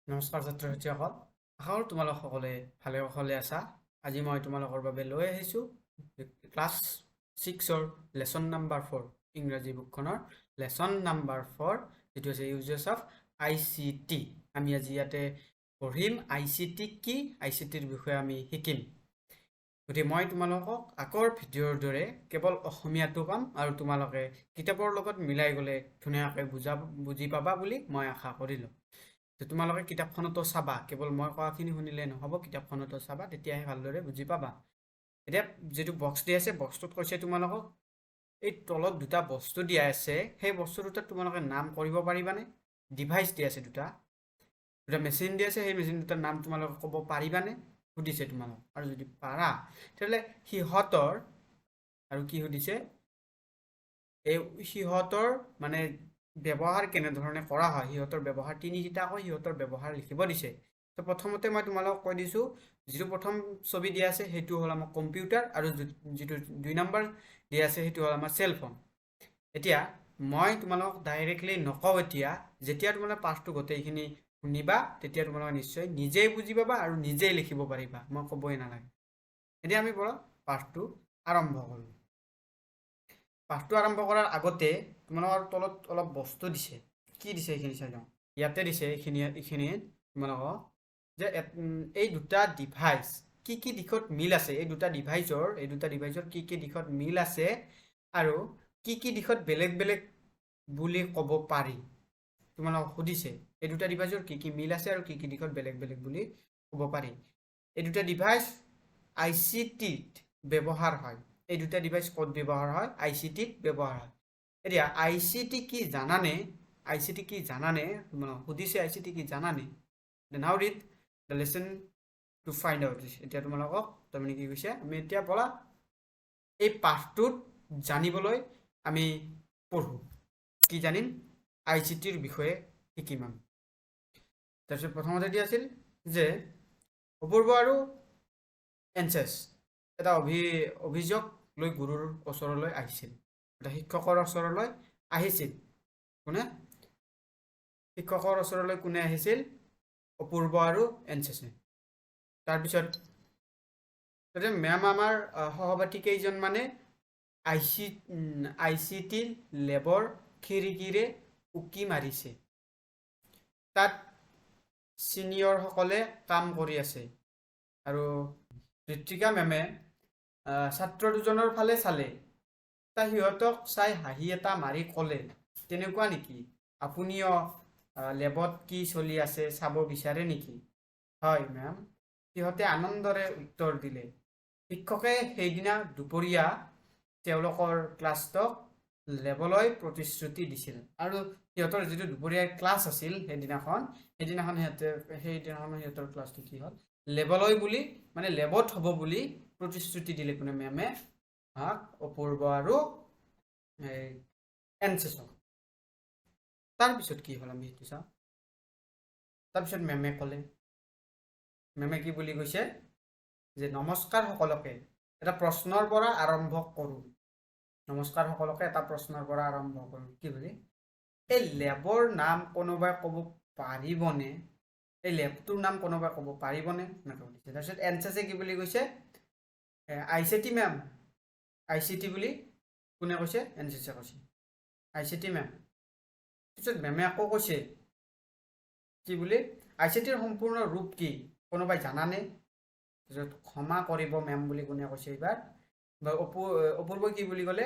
নমস্কাৰ ছাত্ৰ ছাত্ৰীসকল, আশা কৰোঁ তোমালোক সকলোৱে ভালে কুশলে আছা। আজি মই তোমালোকৰ বাবে লৈ আহিছোঁ ক্লাছ ছিক্সৰ লেচন নাম্বাৰ 4, ইংৰাজী বুকখনৰ লেচন নাম্বাৰ 4, যিটো হৈছে ইউজেছ অফ আইচিটি। আমি আজি ইয়াতে পঢ়িম আইচিটি কি, আইচিটিৰ বিষয়ে আমি শিকিম। গতিকে মই তোমালোকক আগৰ ভিডিঅ'ৰ দৰে কেৱল অসমীয়াটো পাম আৰু তোমালোকে কিতাপৰ লগত মিলাই গ'লে ধুনীয়াকৈ বুজি পাবা বুলি মই আশা কৰিলোঁ। তোমালোকে কিতাপখনতো চাবা, কেৱল মই কোৱাখিনি শুনিলে নহ'ব, কিতাপখনতো চাবা, তেতিয়াহে ভালদৰে বুজি পাবা। এতিয়া যিটো বক্স দিয়া আছে, বক্সটোত কৈছে তোমালোকক এই তলত দুটা বস্তু দিয়া আছে, সেই বস্তু দুটাত তোমালোকে নাম কৰিব পাৰিবানে? ডিভাইচ দিয়া আছে দুটা, দুটা মেচিন দিয়া আছে, সেই মেচিন দুটাৰ নাম তোমালোকে ক'ব পাৰিবানে সুধিছে তোমালোক। আৰু যদি পাৰা তেতিয়াহ'লে সিহঁতৰ আৰু কি সুধিছে, এই সিহঁতৰ মানে ব্যৱহাৰ কেনেধৰণে কৰা হয়, সিহঁতৰ ব্যৱহাৰ তিনিটাকৈ সিহঁতৰ ব্যৱহাৰ লিখিব দিছে। তো প্ৰথমতে মই তোমালোকক কৈ দিছোঁ, যিটো প্ৰথম ছবি দিয়া আছে সেইটো হ'ল আমাৰ কম্পিউটাৰ আৰু যিটো 2 নম্বৰ দিয়া আছে সেইটো হ'ল আমাৰ চেলফোন। এতিয়া মই তোমালোকক ডাইৰেক্টলি নকওঁ, এতিয়া যেতিয়া তোমালোকে পাঠটো গোটেইখিনি শুনিবা তেতিয়া তোমালোকে নিশ্চয় নিজেই বুজি পাবা আৰু নিজেই লিখিব পাৰিবা, মই ক'বই নালাগে। এতিয়া আমি ব'লা পাঠটো আৰম্ভ কৰোঁ। পাঠটো আৰম্ভ কৰাৰ আগতে তোমালোকৰ তলত অলপ বস্তু দিছে, কি দিছে এইখিনি চাই লওঁ। ইয়াতে দিছে এইখিনি তোমালোকক যে এই দুটা ডিভাইচ কি কি দিশত মিল আছে, এই দুটা ডিভাইচৰ কি কি দিশত মিল আছে আৰু কি কি দিশত বেলেগ বেলেগ বুলি ক'ব পাৰি তোমালোকক সুধিছে। এই দুটা ডিভাইচৰ কি কি মিল আছে আৰু কি কি দিশত বেলেগ বেলেগ বুলি ক'ব পাৰি। এই দুটা ডিভাইচ আইচিটিত ব্যৱহাৰ হয়। এই দুটা ডিভাইচ ক'ত ব্যৱহাৰ হয়? আইচিটিত ব্যৱহাৰ হয়। এতিয়া আইচিটি কি জানানে? আইচিটি কি জানানে তোমালোকক সুধিছে, আইচিটি কি জানানে? Now read the lesson to find out. এতিয়া তোমালোকক তাৰমানে কি কৈছে, আমি এতিয়া ব'লা এই পাঠটোত জানিবলৈ আমি পঢ়োঁ। কি জানিম? আইচিটিৰ বিষয়ে শিকিম আমি। তাৰপিছত প্ৰথমতে দিয়া আছিল যে অপূৰ্ব আৰু এনচেছ এটা অভিযোগ লৈ গুৰুৰ ওচৰলৈ আহিছিল, এটা শিক্ষকৰ ওচৰলৈ আহিছিল। কোনে শিক্ষকৰ ওচৰলৈ কোনে আহিছিল? অপূৰ্ব আৰু এনচেছে। তাৰপিছত তাতে মেম, আমাৰ সহপাঠী কেইজনমানে আইচিটিৰ লেবৰ খিৰিকীৰে উকি মাৰিছে। তাত ছিনিয়ৰসকলে কাম কৰি আছে। আৰু ঋতিকা মেমে ছাত্ৰ দুজনৰ ফালে চালে। তাই সিহঁতক চাই হাঁহি এটা মাৰি ক'লে, তেনেকুৱা নেকি? আপুনিও লেবত কি চলি আছে চাব বিচাৰে নেকি? হয় মেম, সিহঁতে আনন্দৰে উত্তৰ দিলে। শিক্ষকে সেইদিনা দুপৰীয়া তেওঁলোকৰ ক্লাছটোক লেবলৈ প্ৰতিশ্ৰুতি দিছিল। আৰু সিহঁতৰ যিটো দুপৰীয়াৰ ক্লাছ আছিল সেইদিনাখন সিহঁতৰ ক্লাছটো কি হ'ল, লেবলৈ বুলি মানে লেবত হ'ব বুলি প্ৰতিশ্ৰুতি দিলে। কোনে? মেমে অপূৰ্ব আৰু এই এনচেছক। তাৰপিছত কি হ'ল আমি সেইটো চাওঁ। তাৰপিছত মেমে ক'লে, মেমে কি বুলি কৈছে যে নমস্কাৰ সকলোকে, এটা প্ৰশ্নৰ পৰা আৰম্ভ কৰোঁ। নমস্কাৰ সকলোকে, এটা প্ৰশ্নৰ পৰা আৰম্ভ কৰোঁ। কি বুলি? এই লেবৰ নাম কোনোবাই ক'ব পাৰিবনে? এই লেবটোৰ নাম কোনোবাই ক'ব পাৰিবনে? এনেকৈ সুধিছে। তাৰপিছত এনচেছে কি বুলি কৈছে? ICT ma'am. আইচিটি বুলি কোনে কৈছে? এনচেছে কৈছে, আইচিটি মেম। পিছত মেমে আকৌ কৈছে কি বুলি? আইচিটিৰ সম্পূৰ্ণ ৰূপ কি কোনোবাই জানানে? তাৰপিছত ক্ষমা কৰিব মেম বুলি কোনে কৈছে এইবাৰ? বা অপূৰ্বই কি বুলি ক'লে?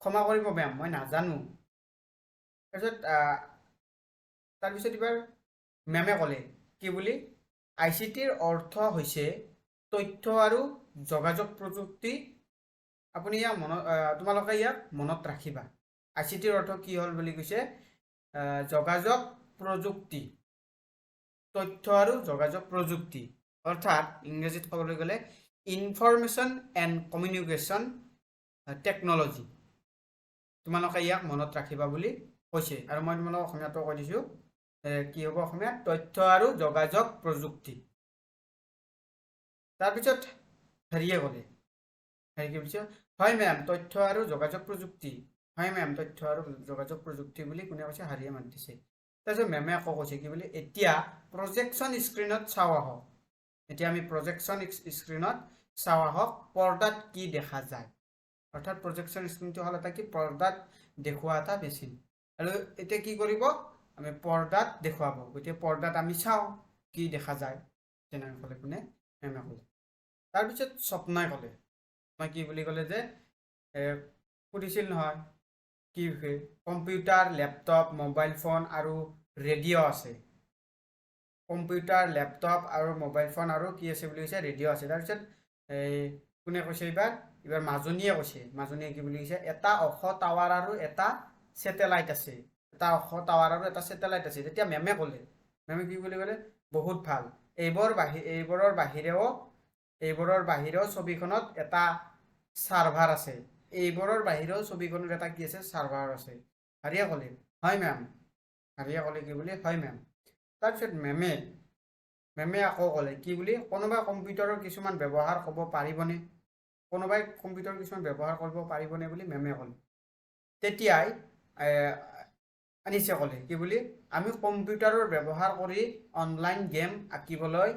ক্ষমা কৰিব মেম, মই নাজানো। তাৰপিছত এইবাৰ মেমে ক'লে কি বুলি? আইচিটিৰ অৰ্থ হৈছে তথ্য আৰু যোগাযোগ প্ৰযুক্তি। আপুনি ইয়াক মনত তোমালোকে ইয়াক মনত ৰাখিবা। আইচিটিৰ অৰ্থ কি হ'ল বুলি কৈছে? যোগাযোগ প্ৰযুক্তি, তথ্য আৰু যোগাযোগ প্ৰযুক্তি, অৰ্থাৎ ইংৰাজীত ক'বলৈ গ'লে ইনফৰমেশ্যন এণ্ড কমিউনিকেশ্যন টেকন'লজি। তোমালোকে ইয়াক মনত ৰাখিবা বুলি কৈছে। আৰু মই তোমালোকক অসমীয়াটো কৈ দিছোঁ, কি হ'ব অসমীয়াত? তথ্য আৰু যোগাযোগ প্ৰযুক্তি। তাৰপিছত হেৰিয়ে ক'লে, হেৰি কি বুলিছে? হয় মেম, তথ্য আৰু যোগাযোগ প্ৰযুক্তি। হয় মেম, তথ্য আৰু যোগাযোগ প্ৰযুক্তি বুলি কোনে কৈছে? হাৰিয়ে মাত দিছে। তাৰপিছত মেমে আকৌ কৈছে কি বুলি, এতিয়া প্ৰজেকশ্যন স্ক্ৰীণত চাওঁ আহক। এতিয়া আমি প্ৰজেকশ্যন স্ক্ৰীণত চাওঁ আহক পৰ্দাত কি দেখা যায়। অৰ্থাৎ প্ৰজেকশ্যন স্ক্ৰীণটো হ'ল এটা কি, পৰ্দাত দেখুওৱা এটা মেচিন। আৰু এতিয়া কি কৰিব, আমি পৰ্দাত দেখুৱাব, গতিকে পৰ্দাত আমি চাওঁ কি দেখা যায়। তেনেকৈ ক'লে কোনে, মেমে ক'লে। তাৰপিছত স্বপ্নাই ক'লে, মই কি বুলি ক'লে যে সুধিছিল নহয় কি বিষয়ে, কম্পিউটাৰ, লেপটপ, মোবাইল ফোন আৰু ৰেডিঅ' আছে। কম্পিউটাৰ, লেপটপ আৰু মোবাইল ফোন আৰু কি আছে বুলি কৈছে, ৰেডিঅ' আছে। তাৰপিছত এই কোনে কৈছে এইবাৰ, এইবাৰ মাজনীয়ে কৈছে। মাজনীয়ে কি বুলি কৈছে, এটা ওখ টাৱাৰ আৰু এটা ছেটেলাইট আছে। এটা ওখ টাৱাৰ আৰু এটা ছেটেলাইট আছে। তেতিয়া মেমে ক'লে, মেমে কি বুলি ক'লে, বহুত ভাল, এইবোৰৰ বাহিৰেও ছবিখনত এটা চাৰ্ভাৰ আছে। এইবোৰৰ বাহিৰেও ছবিখনত এটা কি আছে, চাৰ্ভাৰ আছে। হাৰিয়ে ক'লে, হয় মেম। হাৰিয়ে ক'লে কি বুলি, হয় মেম। তাৰপিছত মেমে আকৌ ক'লে কি বুলি, কোনোবাই কম্পিউটাৰৰ কিছুমান ব্যৱহাৰ ক'ব পাৰিবনে, কোনোবাই কম্পিউটাৰৰ কিছুমান ব্যৱহাৰ কৰিব পাৰিবনে বুলি মেমে ক'লে। তেতিয়াই আনিছে ক'লে কি বুলি, আমি কম্পিউটাৰৰ ব্যৱহাৰ কৰি অনলাইন গেম আঁকিবলৈ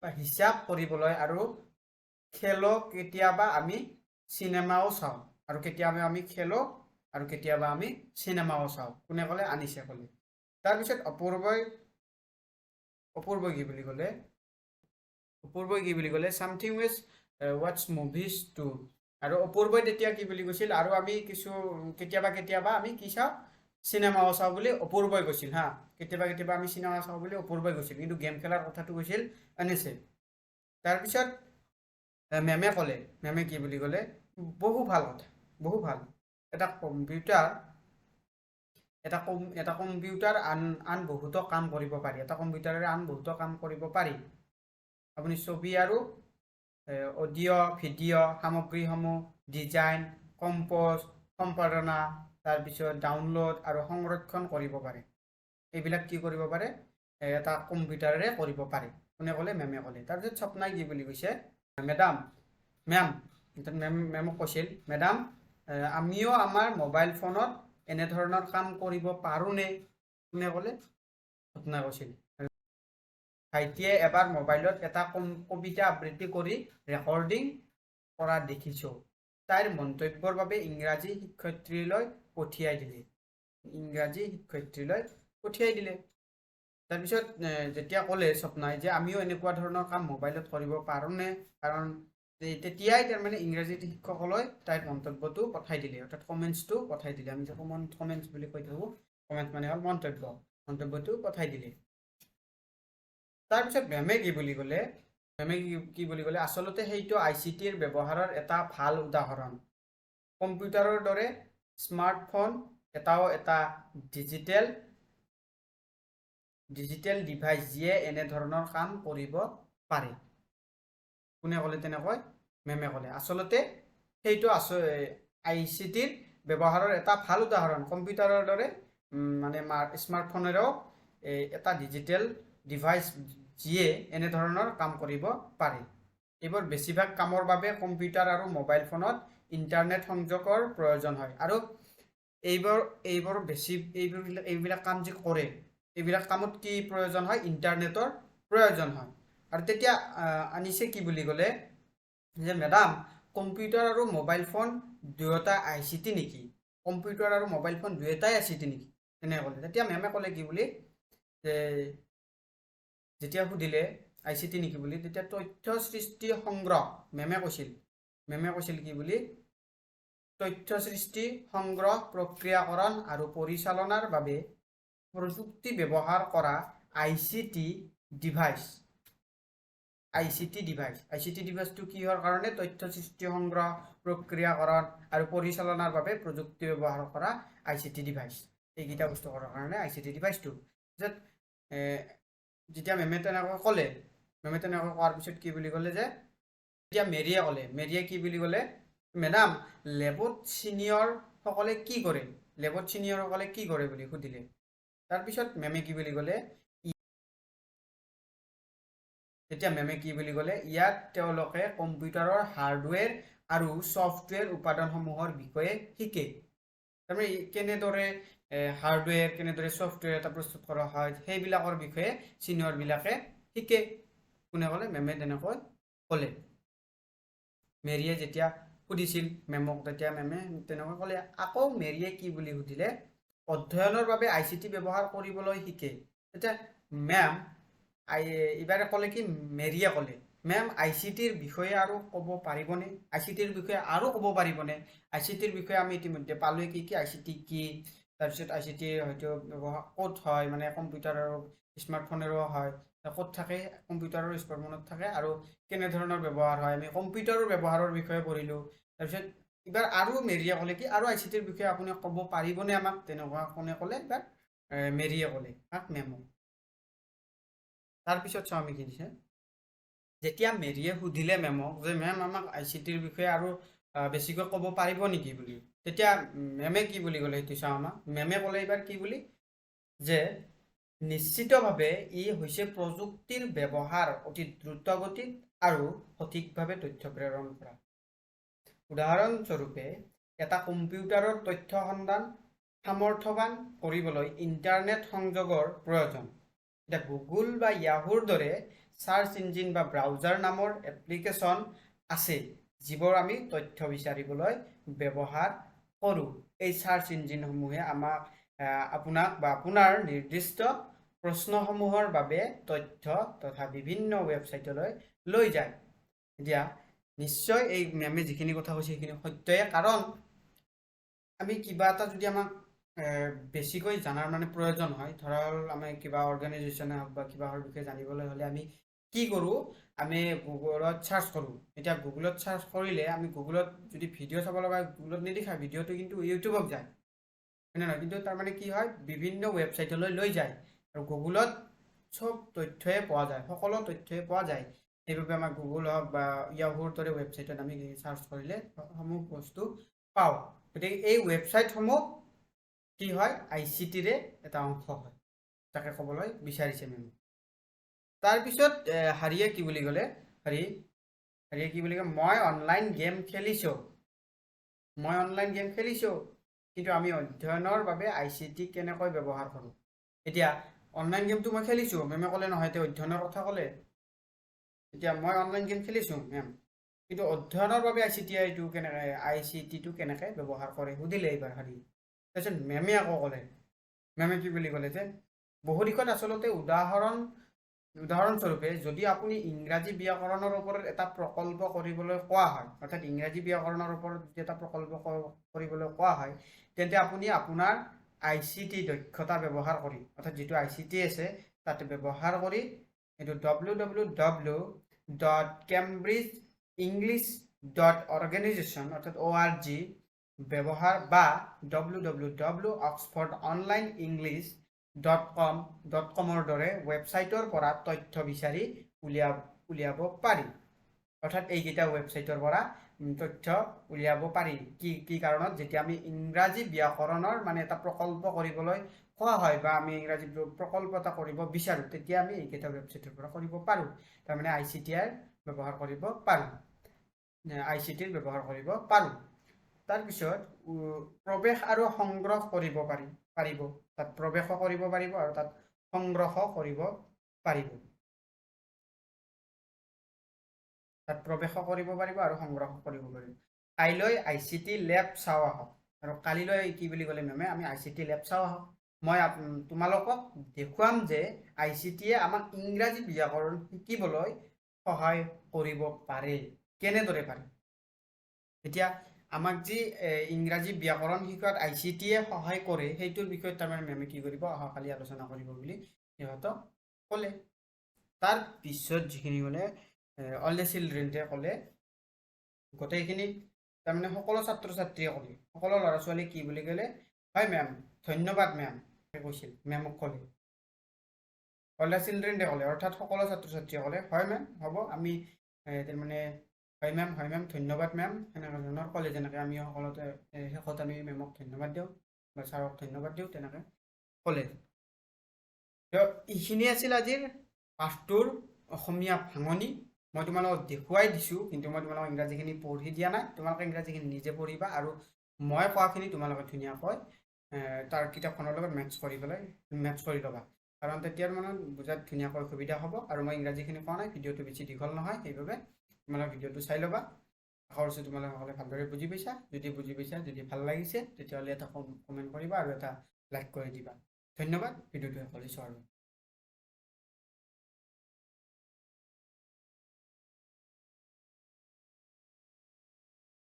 বা হিচাপ কৰিবলৈ আৰু খেলো, কেতিয়াবা আমি চিনেমাও চাওঁ। আৰু কেতিয়াবা আমি খেলো আৰু কেতিয়াবা আমি চিনেমাও চাওঁ। কোনে ক'লে, আনিছে ক'লে। তাৰপিছত অপূৰ্বই কি বুলি ক'লে, অপূৰ্বই কি বুলি ক'লে, Sometimes we watch movies too। আৰু অপূৰ্বই তেতিয়া কি বুলি কৈছিল, আৰু আমি কিছু কেতিয়াবা কেতিয়াবা আমি কি চাওঁ, চিনেমাও চাওঁ বুলি অপূৰ্বই কৈছিল। হা, কেতিয়াবা কেতিয়াবা আমি চিনেমা চাওঁ বুলি অপূৰ্বই কৈছিল, কিন্তু গেম খেলাৰ কথাটো কৈছিল আনিছে। তাৰপিছত মেমে ক'লে, মেমে কি বুলি ক'লে, বহু ভাল কথা, বহু ভাল। এটা কম্পিউটাৰ আন আন বহুতো কাম কৰিব পাৰি। এটা কম্পিউটাৰেৰে আন বহুতো কাম কৰিব পাৰি। আপুনি ছবি আৰু অডিঅ' ভিডিঅ' সামগ্ৰীসমূহ ডিজাইন, কম্প'জ, সম্পাদনা, তাৰপিছত ডাউনলোড আৰু সংৰক্ষণ কৰিব পাৰে। এইবিলাক কি কৰিব পাৰে, এটা কম্পিউটাৰেৰে কৰিব পাৰে। কোনে ক'লে, মেমে ক'লে। তাৰপিছত স্বপ্নাই কি বুলি কৈছে, মেডাম, মেম, মেম, মেমক কৈছিল, মেডাম, আমিও আমাৰ মোবাইল ফোনত এনেধৰণৰ কাম কৰিব পাৰোঁনে? কোনে ক'লে, স্বপ্নাই কৈছিল। ভাইটিয়ে এবাৰ মোবাইলত এটা কবিতা আবৃত্তি কৰি ৰেকৰ্ডিং কৰা দেখিছোঁ। তাইৰ মন্তব্যৰ বাবে ইংৰাজী শিক্ষয়িত্ৰীলৈ পঠিয়াই দিলে। ইংৰাজী শিক্ষয়িত্ৰীলৈ পঠিয়াই দিলে। তাৰপিছত যেতিয়া ক'লে স্বপ্নাই যে আমিও এনেকুৱা ধৰণৰ কাম মোবাইলত কৰিব পাৰোঁনে, কাৰণ তেতিয়াই তাৰমানে ইংৰাজী শিক্ষকলৈ তাইৰ মন্তব্যটো পঠাই দিলে, অৰ্থাৎ কমেণ্টছটো পঠাই দিলে। আমি যে কমেণ্টছ বুলি কৈ থাকোঁ, কমেণ্ট মানে হ'ল মন্তব্য, মন্তব্যটো পঠাই দিলে। তাৰপিছত মেমে কি বুলি ক'লে, মেমে কি বুলি ক'লে, আচলতে সেইটো আইচিটিৰ ব্যৱহাৰৰ এটা ভাল উদাহৰণ। কম্পিউটাৰৰ দৰে স্মাৰ্টফোন এটাও এটা ডিজিটেল ডিভাইচ, যিয়ে এনেধৰণৰ কাম কৰিব পাৰে। কোনে ক'লে তেনেকৈ, মেমে ক'লে। আচলতে সেইটো আইচিটিৰ ব্যৱহাৰৰ এটা ভাল উদাহৰণ। কম্পিউটাৰৰ দৰে মানে স্মাৰ্টফোনেৰেও এটা ডিজিটেল ডিভাইচ, যিয়ে এনেধৰণৰ কাম কৰিব পাৰে। এইবোৰ বেছিভাগ কামৰ বাবে কম্পিউটাৰ আৰু মোবাইল ফোনত ইণ্টাৰনেট সংযোগৰ প্ৰয়োজন হয়। আৰু এইবোৰ এইবোৰ বেছি এইবোৰ এইবিলাক কাম যি কৰে, এইবিলাক কামত কি প্ৰয়োজন হয়, ইণ্টাৰনেটৰ প্ৰয়োজন হয়। আৰু তেতিয়া আনিছে কি বুলি ক'লে যে, মেডাম, কম্পিউটাৰ আৰু মোবাইল ফোন দুয়োটা আইচিটি নেকি? কম্পিউটাৰ আৰু মোবাইল ফোন দুয়োটাই আইচিটি নেকি, তেনেকৈ ক'লে। তেতিয়া মেমে ক'লে কি বুলি যে, যেতিয়া সুধিলে আইচিটি নেকি বুলি, তেতিয়া তথ্য সৃষ্টি সংগ্ৰহ, মেমে কৈছিল কি বুলি, তথ্য সৃষ্টি, সংগ্ৰহ, প্ৰক্ৰিয়াকৰণ আৰু পৰিচালনাৰ বাবে প্ৰযুক্তি ব্যৱহাৰ কৰা ICT device. ICT device, ICT ডিভাইচটো কিহৰ কাৰণে, তথ্য সৃষ্টি, সংগ্ৰহ, প্ৰক্ৰিয়াকৰণ আৰু পৰিচালনাৰ বাবে প্ৰযুক্তি ব্যৱহাৰ কৰা আইচিটি ডিভাইচ। এইকেইটা বস্তু কৰাৰ কাৰণে আইচিটি ডিভাইচটো। তাৰপিছত যেতিয়া মেমে তেনেকৈ ক'লে, মেমে তেনেকৈ কোৱাৰ পিছত কি বুলি ক'লে যে, তেতিয়া মেৰিয়ে ক'লে, মেৰিয়ে কি বুলি ক'লে, মেডাম, লেবত ছিনিয়ৰসকলে কি কৰে, লেবত ছিনিয়ৰসকলে কি কৰে বুলি সুধিলে। তাৰপিছত মেমে কি বুলি ক'লে, তেতিয়া মেমে কি বুলি ক'লে, ইয়াত তেওঁলোকে কম্পিউটাৰৰ হাৰ্ডৱেৰ আৰু ছফ্টৱেৰ উপাদানসমূহৰ বিষয়ে শিকে। তাৰমানে কেনেদৰে হাৰ্ডৱেৰ, কেনেদৰে ছফ্টৱেৰ এটা প্ৰস্তুত কৰা হয়, সেইবিলাকৰ বিষয়ে ছিনিয়ৰবিলাকে শিকে। কোনে ক'লে? মেমে তেনেকৈ ক'লে। মেৰিয়ে যেতিয়া সুধিছিল মেমক, তেতিয়া মেমে তেনেকৈ ক'লে। আকৌ মেৰিয়ে কি বুলি সুধিলে? অধ্যয়নৰ বাবে ICT ব্যৱহাৰ কৰিবলৈ শিকে। এতিয়া মেম আই এইবাৰে ক'লে কি? মেৰিয়ে ক'লে, মেম, ICTৰ বিষয়ে আৰু ক'ব পাৰিবনে? ICTৰ বিষয়ে আৰু ক'ব পাৰিবনে? ICTৰ বিষয়ে আমি ইতিমধ্যে পালোৱে কি কি, ICT কি, তাৰপিছত ICTৰ হয়তো ব্যৱহাৰ ক'ত হয়, মানে কম্পিউটাৰ আৰু স্মাৰ্টফোনেৰো হয়, ক'ত থাকে, কম্পিউটাৰ আৰু স্মাৰ্টফোনত থাকে, আৰু কেনেধৰণৰ ব্যৱহাৰ হয়, আমি কম্পিউটাৰৰ ব্যৱহাৰৰ বিষয়ে পঢ়িলোঁ। তাৰপিছত এইবাৰ আৰু মেৰিয়ে ক'লে কি, আৰু ICTৰ বিষয়ে আপুনি ক'ব পাৰিবনে আমাক? তেনেকুৱা কোনে ক'লে? এইবাৰ মেৰিয়ে ক'লে কাক? মেমক। তাৰপিছত চাওঁ আমি কি দিছে। যেতিয়া মেৰিয়ে সুধিলে মেমক যে মেম, আমাক ICTৰ বিষয়ে আৰু বেছিকৈ ক'ব পাৰিব নেকি বুলি, তেতিয়া মেমে কি বুলি ক'লে সেইটো চাওঁ আমাক। মেমে ক'লে এইবাৰ কি বুলি, যে নিশ্চিতভাৱে ই হৈছে প্ৰযুক্তিৰ ব্যৱহাৰ অতি দ্ৰুতগতিত আৰু সঠিকভাৱে তথ্য প্ৰেৰণ কৰা। উদাহৰণস্বৰূপে, এটা কম্পিউটাৰৰ তথ্য সন্ধান সামৰ্থ্যৱান কৰিবলৈ ইণ্টাৰনেট সংযোগৰ প্ৰয়োজন। এতিয়া গুগল বা য়াহুৰ দৰে চাৰ্চ ইঞ্জিন বা ব্ৰাউজাৰ নামৰ এপ্লিকেশ্যন আছে, যিবোৰ আমি তথ্য বিচাৰিবলৈ ব্যৱহাৰ কৰোঁ। এই চাৰ্চ ইঞ্জিনসমূহে আমাক আপোনাক বা আপোনাৰ নিৰ্দিষ্ট প্ৰশ্নসমূহৰ বাবে তথ্য তথা বিভিন্ন ৱেবছাইটলৈ লৈ যায়। এতিয়া নিশ্চয় এই মেমে যিখিনি কথা কৈছে সেইখিনি সত্যয়ে, কাৰণ আমি কিবা এটা যদি আমাক বেছিকৈ জনাৰ মানে প্ৰয়োজন হয়, ধৰা হ'ল আমি কিবা অৰ্গেনাইজেশ্যনে হওক বা কিবাহৰ বিষয়ে জানিবলৈ হ'লে আমি কি কৰোঁ? আমি গুগলত চাৰ্চ কৰোঁ। এতিয়া গুগলত চাৰ্চ কৰিলে আমি গুগলত যদি ভিডিঅ' চাব লগা হয়, গুগলত নিদেখায় ভিডিঅ'টো, কিন্তু ইউটিউবত যায়, হয়নে নহয়? কিন্তু তাৰমানে কি হয়, বিভিন্ন ৱেবছাইটলৈ লৈ যায় আৰু গুগলত চব তথ্যয়ে পোৱা যায়, সকলো তথ্যয়ে পোৱা যায়। সেইবাবে আমাৰ গুগল হওক বা য়াহুৰ দৰে ৱেবছাইটত আমি চাৰ্চ কৰিলে সমূহ বস্তু পাওঁ। গতিকে এই ৱেবছাইটসমূহ কি হয়? ICTৰে এটা অংশ হয়, তাকে ক'বলৈ বিচাৰিছে মেমে। তাৰপিছত হাৰিয়ে কি বুলি ক'লে? হাৰিয়ে কি বুলি কয়? মই অনলাইন গেম খেলিছোঁ, মই অনলাইন গেম খেলিছোঁ, কিন্তু আমি অধ্যয়নৰ বাবে ICT কেনেকৈ ব্যৱহাৰ কৰোঁ? এতিয়া অনলাইন গেমটো মই খেলিছোঁ, মেমে ক'লে নহয়, এতিয়া অধ্যয়নৰ কথা ক'লে। এতিয়া মই অনলাইন গেম খেলিছোঁ মেম, কিন্তু অধ্যয়নৰ বাবে ICTটো কেনেকৈ ব্যৱহাৰ কৰে সুধিলে এইবাৰ হাৰি। তাৰপিছত মেমে আকৌ ক'লে, মেমে কি বুলি ক'লে যে বহু দিশত আচলতে উদাহৰণস্বৰূপে, যদি আপুনি ইংৰাজী ব্যাকৰণৰ ওপৰত এটা প্ৰকল্প কৰিবলৈ কোৱা হয়, অৰ্থাৎ ইংৰাজী ব্যাকৰণৰ ওপৰত যদি এটা প্ৰকল্প কৰিবলৈ কোৱা হয়, তেন্তে আপুনি আপোনাৰ ICT দক্ষতা ব্যৱহাৰ কৰি, অৰ্থাৎ যিটো ICT আছে তাতে ব্যৱহাৰ কৰি এইটো www.cambridgeenglish.organization অৰ্থাৎ ORG ব্যৱহাৰ বা www.oxfordonlineenglish.com.comৰ দৰে ৱেবছাইটৰ পৰা তথ্য বিচাৰি উলিয়াব পাৰি। অৰ্থাৎ এইকেইটা ৱেবছাইটৰ পৰা তথ্য উলিয়াব পাৰি। কি কি কাৰণত? যেতিয়া আমি ইংৰাজী ব্যাকৰণৰ মানে এটা প্ৰকল্প কৰিবলৈ কোৱা হয় বা আমি ইংৰাজী প্ৰকল্প এটা কৰিব বিচাৰোঁ, তেতিয়া আমি এইকেইটা ৱেবছাইটৰ পৰা কৰিব পাৰোঁ। তাৰমানে ICTৰ ব্যৱহাৰ কৰিব পাৰোঁ, ICTৰ ব্যৱহাৰ কৰিব পাৰোঁ। তাৰপিছত প্ৰৱেশ আৰু সংগ্ৰহ কৰিব পাৰিব, তাত প্ৰৱেশো কৰিব পাৰিব আৰু তাত সংগ্ৰহ কৰিব পাৰিব, তাত প্ৰৱেশো কৰিব পাৰিব আৰু সংগ্ৰহ কৰিব পাৰিব। কাইলৈ ICT লেব চাওঁ আহক। আৰু কালিলৈ কি বুলি ক'লে মেমে? আমি ICT লেব চাওঁ আহক। মই তোমালোকক দেখুৱাম যে ICTয়ে আমাক ইংৰাজী ব্যাকৰণ শিকিবলৈ সহায় কৰিব পাৰে, কেনেদৰে পাৰে। এতিয়া আমাক যি ইংৰাজী ব্যাকৰণ শিকোৱাত ICTয়ে সহায় কৰে, সেইটোৰ বিষয়ত তাৰমানে মেমে কি কৰিব, অহাকালি আলোচনা কৰিব বুলি সিহঁতক ক'লে। তাৰপিছত যিখিনি ক'লে, অল the চিলড্ৰেনে ক'লে, গোটেইখিনি তাৰমানে সকলো ছাত্ৰ ছাত্ৰীয়ে ক'লে, সকলো ল'ৰা ছোৱালীয়ে কি বুলি ক'লে? হয় মেম, ধন্যবাদ মেম কৈছিল, মেমক ক'লে। অল the চিলড্ৰেনে ক'লে, অৰ্থাৎ সকলো ছাত্ৰ ছাত্ৰীয়ে ক'লে, হয় মেম, হ'ব, আমি তাৰমানে হয় মেম, হয় মেম, ধন্যবাদ মেম, সেনেকুৱা ধৰণৰ ক'লে। যেনেকৈ আমি সকলোতে শেষত আমি মেমক ধন্যবাদ দিওঁ বা ছাৰক ধন্যবাদ দিওঁ, তেনেকৈ ক'লে। তো এইখিনি আছিল আজিৰ পাঠটোৰ অসমীয়া ভাঙনি। মই তোমালোকক দেখুৱাই দিছোঁ, কিন্তু মই তোমালোকক ইংৰাজীখিনি পঢ়ি দিয়া নাই। তোমালোকে ইংৰাজীখিনি নিজে পঢ়িবা আৰু মই কোৱাখিনি তোমালোকে ধুনীয়াকৈ তাৰ কিতাপখনৰ লগত মেটচ কৰি পেলাই মেটচ কৰি ল'বা, কাৰণ তেতিয়া মানে বুজাত ধুনীয়াকৈ সুবিধা হ'ব। আৰু মই ইংৰাজীখিনি কোৱা নাই, ভিডিঅ'টো বেছি দীঘল নহয়, সেইবাবে তোমালোকে ভিডিঅ'টো চাই ল'বা। আশা কৰিছোঁ তোমালোকে সকলোৱে ভালদৰে বুজি পাইছা। যদি বুজি পাইছা, যদি ভাল লাগিছে, তেতিয়াহ'লে এটা কমেণ্ট কৰিবা আৰু এটা লাইক কৰি দিবা। ধন্যবাদ ভিডিঅ'টো সকলোৱে চোৱাৰ বাবে।